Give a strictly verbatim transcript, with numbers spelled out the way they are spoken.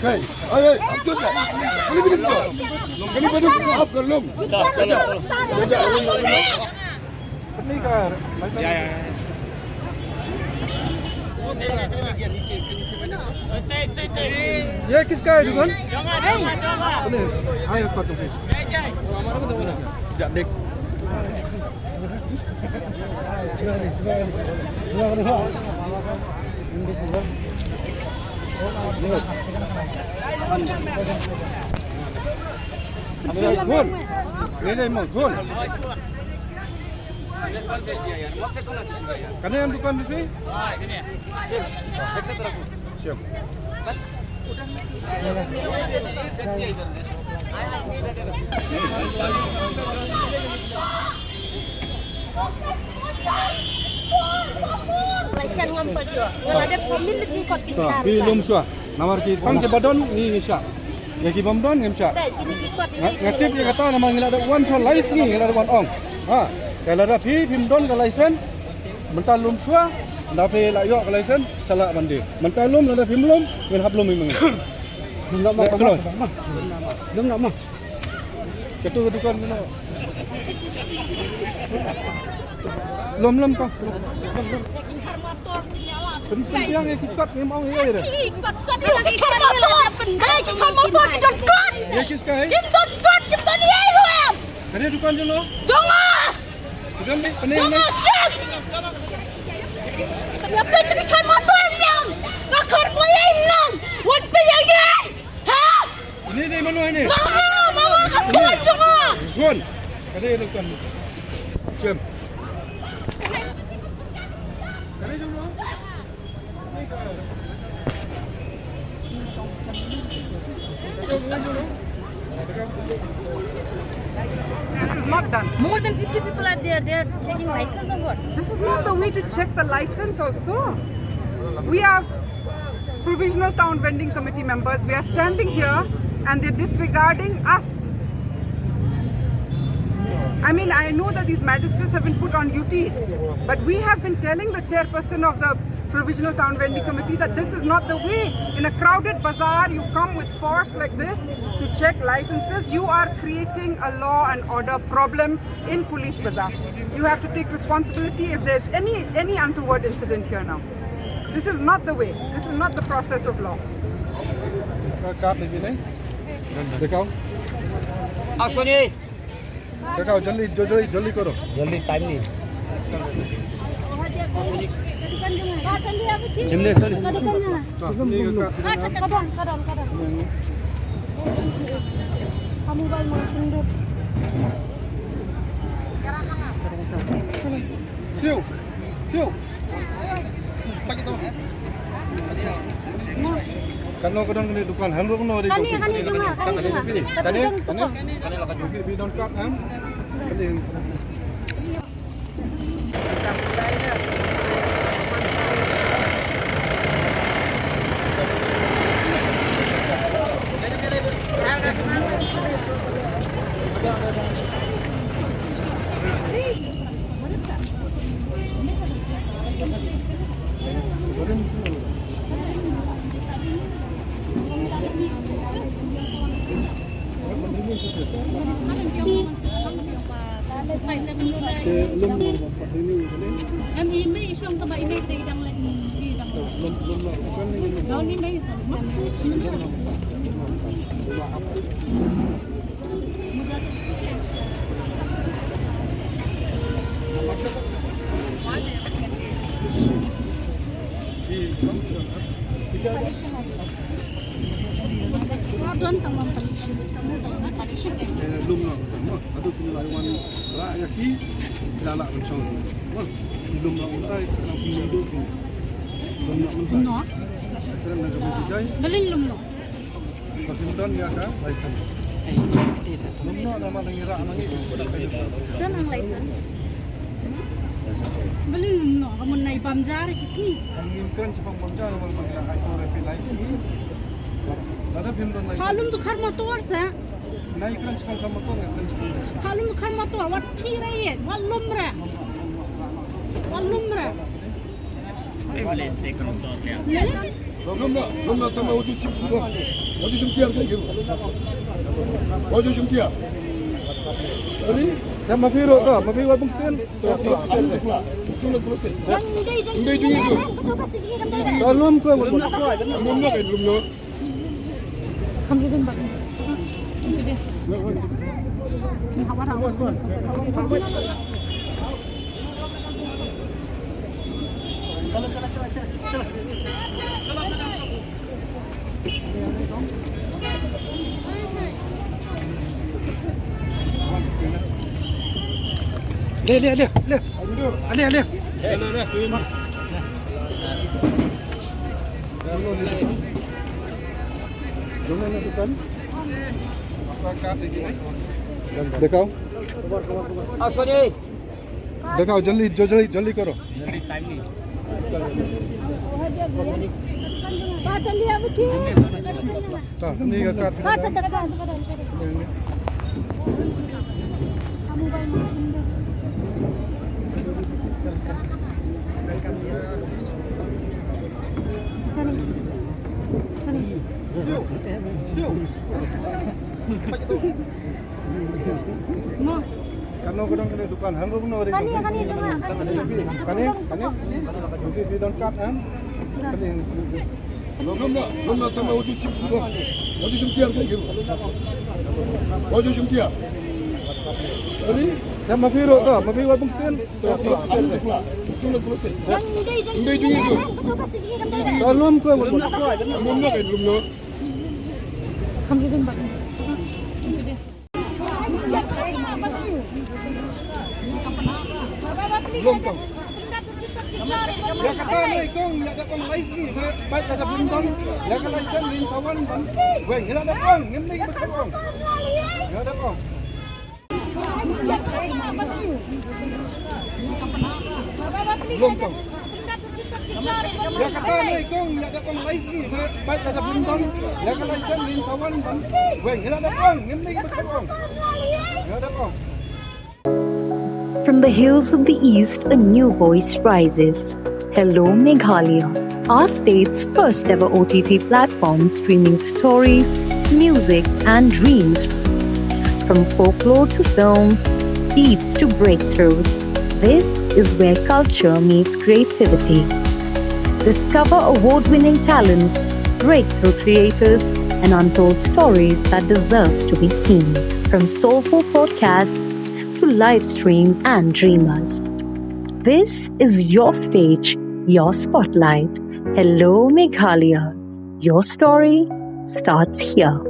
Kai, ai, ai, आप चुप रहो। कहीं भी नहीं, कहीं भी नहीं, आप कर लो। जा, जा। ये किसका है दुकान? अरे, हाँ, ये काटो। जा, देख। Khun. Ini mau khun. Kane em dukan di sini? Sure. License ngam pat ïoh. Nga la dep submit lagi kot ki star. Phi lum shuwa. Namar ki tang kiba don ngi ngi shah. Ïa ki bym don ngim shah. Dei, kine ki kot. Nga, nga tip ïa kata namar ngi la dep wan shuwa lai sngi ngi la dep wan ong. Ha. Ka lada phi phim don ka license. Mynta lum shuwa. Lada phi la ïoh ka license sa lah ban die. Mynta lum lada phim lum ngin hap lum ïa ma ngi. Lum noh ma. Lum noh ma. Katu ka dukan kano. Lom lom ko. Pynbiang ïa ki kot ngim ong ïa ïa. Ki kot kot ïa ki khar motor. Ïa ki khar motor ki don kot. Ïa ki skai. Kim don kot, kim don ïa ïa ruh em. Ka dei dukan jong no? Jong nga. Ka don dei, pynbiang. Jong nga shit. Ïa pynbiang ki khar motor em. Ka khar motor em. Wan pynbiang ïa. Ha? Ini dei mano ini? Mama, mama, ka tuan jong nga. Tuan. Ka dei dukan. Kem. This is not done. More than fifty people are there. They are checking license or what? This is not the way to check the license also. We are provisional town vending committee members. We are standing here and they're disregarding us. I mean, I know that these magistrates have been put on duty, but we have been telling the chairperson of the Provisional Town Vending Committee that this is not the way. In a crowded bazaar, you come with force like this to check licenses. You are creating a law and order problem in Police Bazaar. You have to take responsibility if there's any, any untoward incident here now. This is not the way. This is not the process of law. Ka card lagi nahi. Dikhao. Action nahi. Dikhao, jaldi, jo-, jaldi, jaldi karo. Jaldi, time nahi. Chimne, sorry. Ka, ni ka card. Siu. Siu. Kano ka don kane dukan, hang ruk no. Kane, kane jong nga, kane jong nga. Kane, kane. Bi don card, em? Kane. Lum noh, ado kini lai wan rah ïa ki, la lah ban shong. Wah, lum noh mynta, kini duh kini. Lum noh mynta. Noh. Kren na ka bujai. Balei lum noh? Ba kim don ïa ka license. Lum noh namar ngi rah ma ngi. Don hang license. Balei lum noh, ka mun nai bam jar ki sngi. Kan ngim kren shaphang bam jar, namar ba ngi rah ai por ïa phi lai sngi. Lada phim don license. Ka lum tu khar motor sa. Nai kren shaphang khar motor, nai kren shaphang. Ka lum tu khar motor, wat khie re ïa, wat lum re. Wat lum re. Lum noh, lum noh, tama wajib sim tiar. Wajib sim tiar, wajib sim tiar. Wajib sim tiar. Ari? Ya, ma phi ro ka, ma phi wa bungten. Ari tu pula. Jumlah plastik. Ndai jumlah tu. Lum ko. Lum noh, lum noh. Le, le, le, le. Le, le. Dikhao. Dikhao, jaldi, jo-, jaldi, jaldi karo. Ta, ni ka card. Kano ka dang kane dukan hang kano ri. Kane, kane, jom lah, kane. Kane, kane. Pi don kad, ha? Kane. Lum na, lum na, tama wajib sim tiar. Wajib sim tiar, wajib sim tiar. Ari? Ya, ma phi ruh ka, ma phi wat bengtin. Jom lah, jom lah, jom lah. Ndai jong i tu. Lum ko, lum na, lum na. Lum kong. Ya kata ne kong, ya da kong license, ba, ba da bim dong. Ya ka license lin sawan ban. Weng, ya da kong, ngim ne ba kong. Ya da kong. Lum kong. Ya kata ne kong, ya da kong license, ba, ba da bim dong. Ya ka license lin sawan ban. Weng, ya da kong, ngim ne ba kong. Ya da kong. From the hills of the East, a new voice rises. Hello Meghalaya, our state's first ever O T T platform streaming stories, music, and dreams. From folklore to films, beats to breakthroughs, this is where culture meets creativity. Discover award winning talents, breakthrough creators, and untold stories that deserves to be seen. From soulful podcasts to live streams and dreamers. This is your stage, your spotlight. Hello Meghalaya. Your story starts here.